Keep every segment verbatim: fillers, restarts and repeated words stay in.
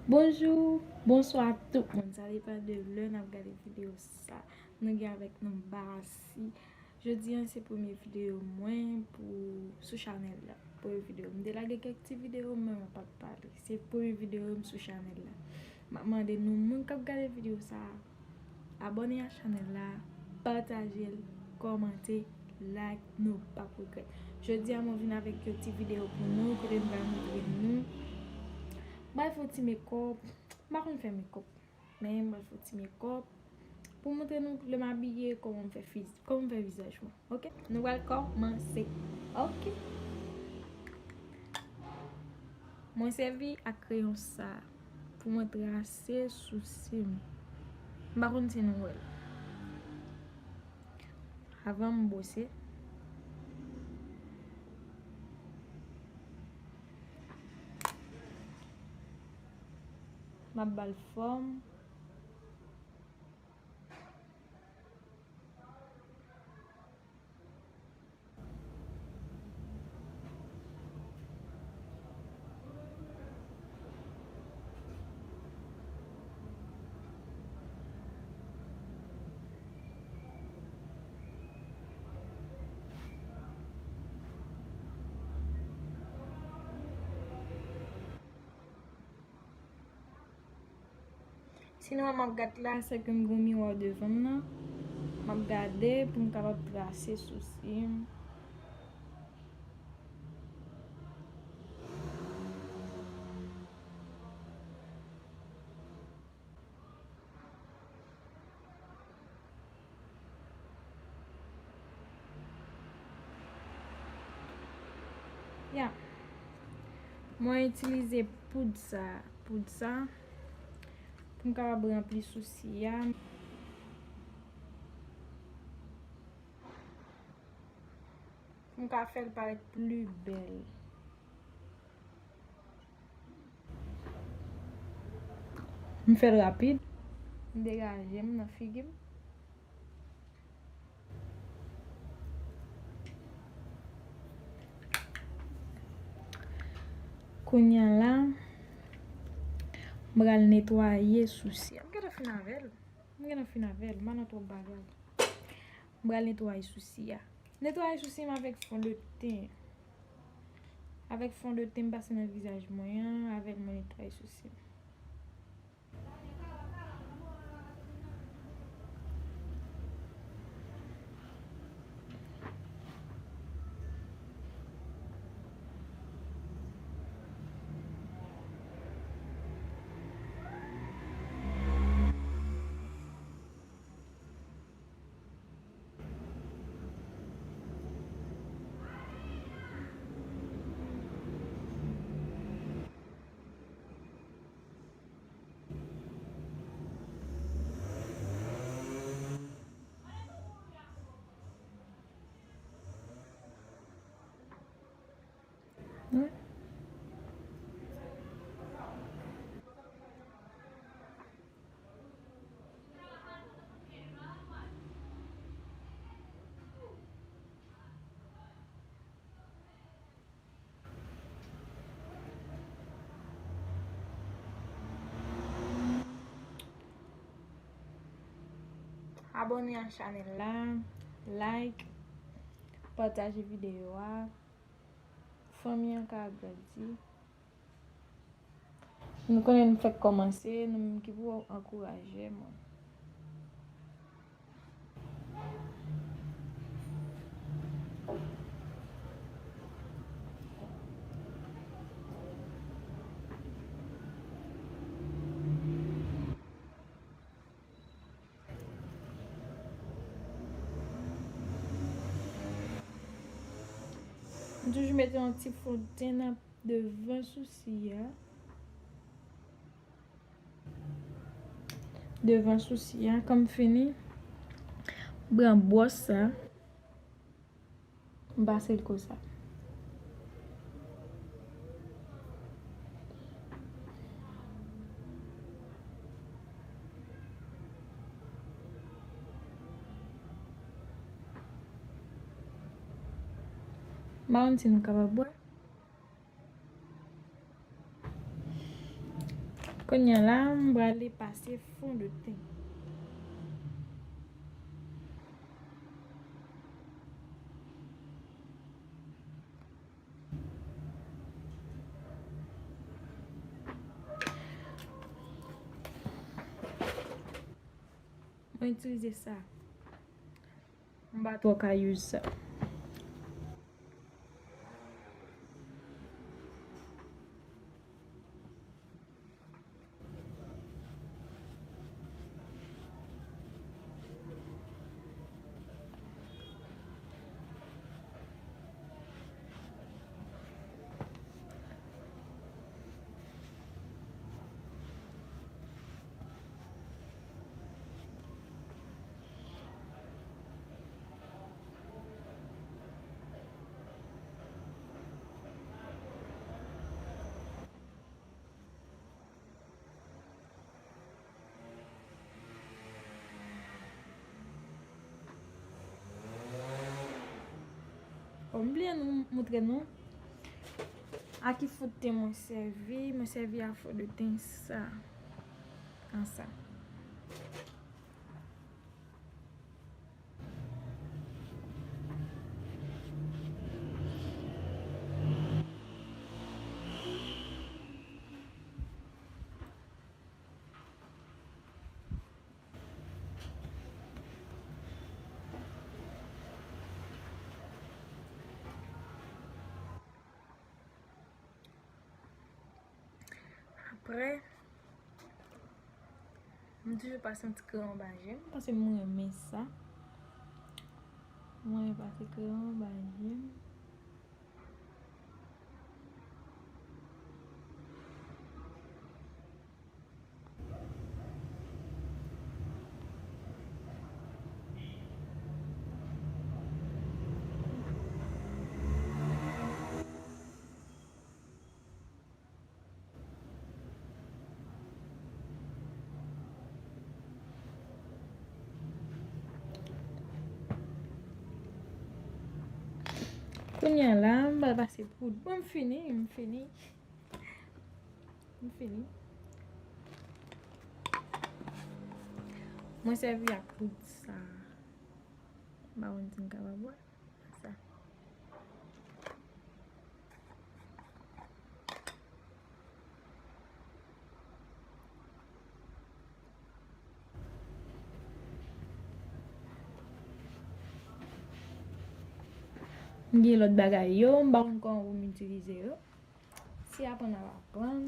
Bonjou, bonswa tout moun. Sa depann de lè n ap gade videyo sa. Nou gen avèk nou Basi. Jodi a se premye videyo mwen pou sou chanèl la. Premye videyo. M te lage kèk ti videyo, men mwen pa t pale. Se premye videyo m sou chanèl la. M ap mande nou, moun k ap gade videyo sa, abòne a chanèl la, pataje l, kòmante, like, nou p ap regrèt. Jodi a mwen vin avèk yon ti videyo pou nou, kote m pral montre nou. M pral fè yon ti makeup. M pa konn fè makeup, men m pral fè yon ti makeup pou montre nou lè m abiye, kòman m fè fiz-, kòman m fè vizaj mwen. Oke? Nou pral kòmanse. Oke. Mwen sèvi ak kreyon sa pou mwen trase sousi m. M pa konn si nou wè l. Avan m bwose, m ap ba l fòm. Sinwa m ap gad la, se ke m gen yon miwa devan m nan. M ap gade pou m kapab trase sousi m. Ya. Mwen itilize poud sa, poud sa, pou m kapab ranpli sousi a. Pou m ka fè l parèt pli bèl. M fè l rapid. M degaje m nan figi m. Kounye a la, m pral netwaye sousi a. M gentan fin avè l. M gentan fin avè l. M pa nan twòp bagay. M pral netwaye sousi a. Netwaye sousi m avèk fon de ten. Avèk fon de ten m pase nan vizaj mwen an, avè l mwen netwaye sousi m. Abòne a chanèl la, like, pataje videyo a. Fanmi an ka agrandi. Nou konnen nou fèk kòmanse, nou menm ki pou ankouraje mwen. M toujou mete yon ti fon de ten nan devan sousi a. Devan sousi a, kan m fini, m pran bwòs sa, m pase l konsa. M pa konn si nou kapab wè. Kounye a la, m prale pase fondeten. Mwen itilize sa. M pa twò ka use sa. Bon, m bliye nou moutre nou a ki fondten mwen sèvi. Mwen sèvi a fondten sa. An sa. Apre, m toujou pase yon ti kreyon anba je m, paske m renmen sa. M renmen pase kreyon anba je m. Kounye a la, m pral pase poud. Bon, m fini, m fini. M fini. Mwen sèvi ak poud sa. M pa konn si m kapab wè sa. M gen lòt bagay yo, m pa konn kòman pou m itilize yo. Se aprann n ap aprann.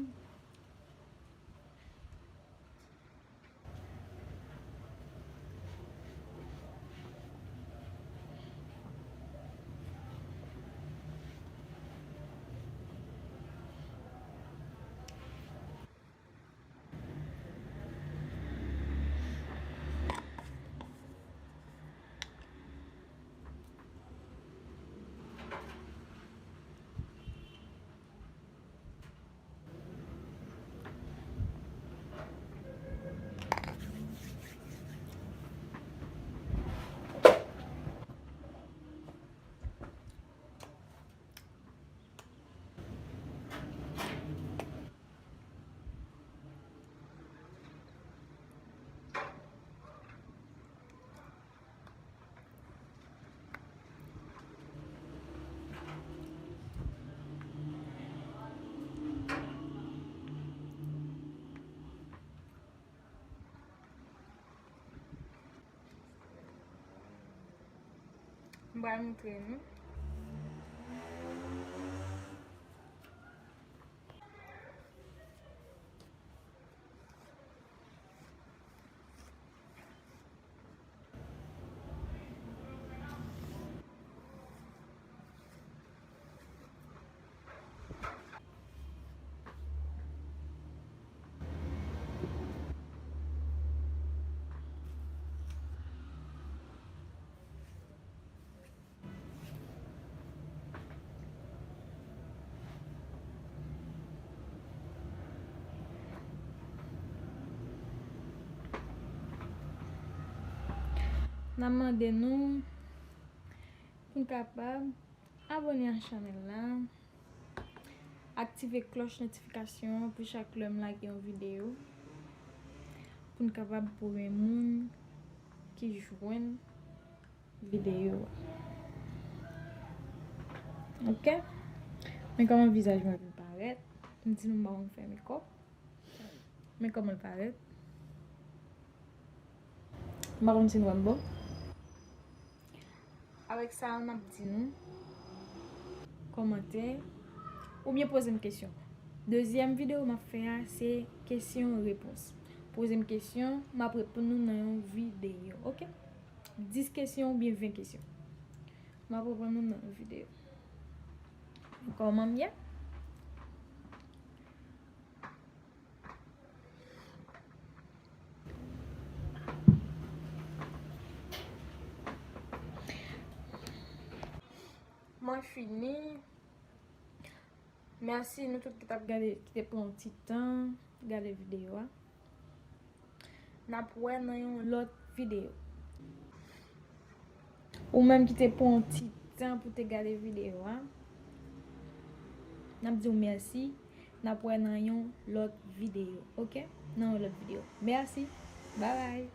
M pral moutre nou. N ap mande nou pou n kapab abòne a chanèl la. Aktive klòch notifikasyon an pou chak lè m lage yon videyo, pou n kapab premye moun ki jwenn videyo a. Ok? Men kòman vizaj mwen vin parèt. M di nou m pa konn fè mekòp. Men kòman l parèt. M pa konn si nou wè m bon. Avèk sa, n ap di nou kòmante oubyen poze m kesyon. Dezyèm videyo m ap fè a, se kesyon repons. Poze m kesyon, m ap reponn nou nan yon videyo, ok? Dis kesyon oubyen ven kesyon. M ap reponn nou nan yon videyo. Kòman m ye? Mwen fini. Mèsi nou tout ki t ap gade, ki te pran yon ti tan gade videyo a. N ap wè nan yon lòt videyo. Ou menm ki te pran yon ti tan pou te gade videyo a, n ap di w mèsi. N ap wè nan yon lòt videyo, ok? Nan yon lòt videyo. Mèsi. Babay.